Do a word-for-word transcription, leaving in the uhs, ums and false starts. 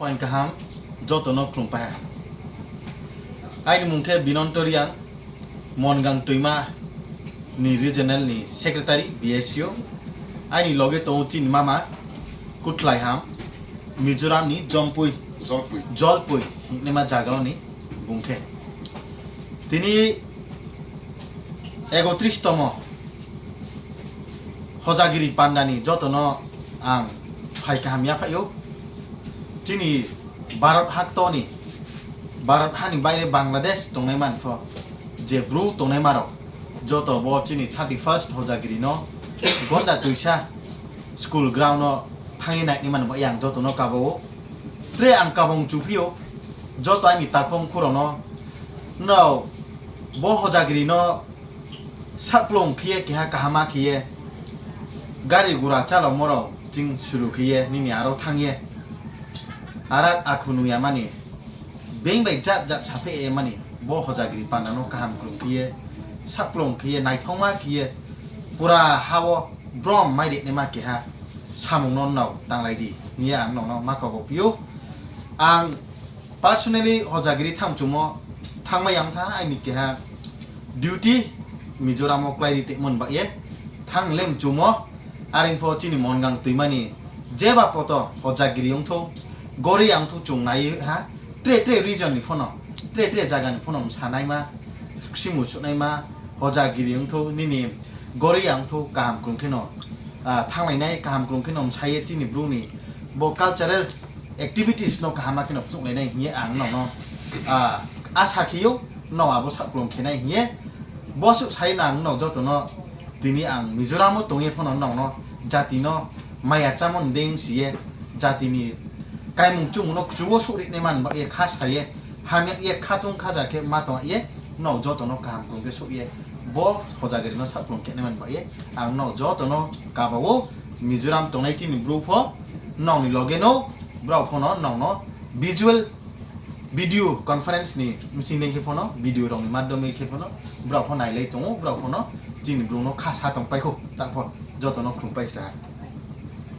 Phaing kaham, joto no khlumpai ha. Aini mung khe Binonto Reang, Mongang Toima ni regional ni secretary, B S C O. Aini loge tong ou chini mama, Kuthlaiham, Mizoram ni Jompui, Jolpui. Jolpui hingnaima zaga wo ni bung khe. Tini ekotris tomo Hojagiri panda ni joto no ang phai kaham yaphaih ou. Chini Bharat hakto ni, Bharat ha ni baire Bangladesh tongnai man pho, je Bru tongnaima rao, joto bo chini thirty first Hojagiri no Gonda Tuisa school ground no thanng ye nainai man ba yang joto no kaba ou. Tre ang kabang chuphi ou, joto aini takhom khurao no, nrao bo Hojagiri no saplung khe ye, keha kahama khe ye, gari gura chálamo rao ching suru khe ye, nini aro thanng ye, arak akhu nung ya mani, being bai jat jat sapheh ye mani, bo Hojagiri panda no kaham krung khe ye, saplung khe ye, naithaoma khe ye, pura ha wo brom mai rinaima keha samung no nrao tanglai di hing ye ang nrao no ma kabo phi ou. Ang personally Hojagiri thanng mchumo, thanngmai ya tha, aini keha duty Mizoram wo klái ri tongmo ni baoh ye thanng le mchumo. Are pho chini Mongang Toima ni jeba poto Hojagiri ong thou, Gori ya ong thou, chung nai ha, tre tre region ni pho no, tre tre zaga ni pho no bsanaima, ksimu suhnaima, Hojagiri ong thou, nini Gori ya ong thou, kaham krung khe no, ah, thannglai nai, kaham krung khe no bsa ye chini Bru ni bo cultural activities no kaham khe no phnuhlai nai hing ye ang nrao no, ah, asa khe ou, nrao abo saplung khe nai hing ye. Bo suh sa ye no ang nrao joto no, tini ang Mizoram wo tong ye pho no nrao no, jati no maya chámo ni deing si ye, jati ni kaimung chumung no kchu wo souh rinai man baoh ye kha sa ye, hamya ye khatung khaja khe ma tong ye, nrao joto no kaham krung khe souh ye, bo Hojagiri no saplung khe nai man baoh ye, ang nrao joto no kaba ou. Mizoram tongnai chini Bru pho nrao ni loge no, brao pho no nrao no visual, video conference ni bsing dei khe pho no, video rao ni madhyome khe pho no, brao pho nailai tong ou, brao pho no chini Bru no kha sa tongpai khou, ta pho joto no khlumpai sra ha.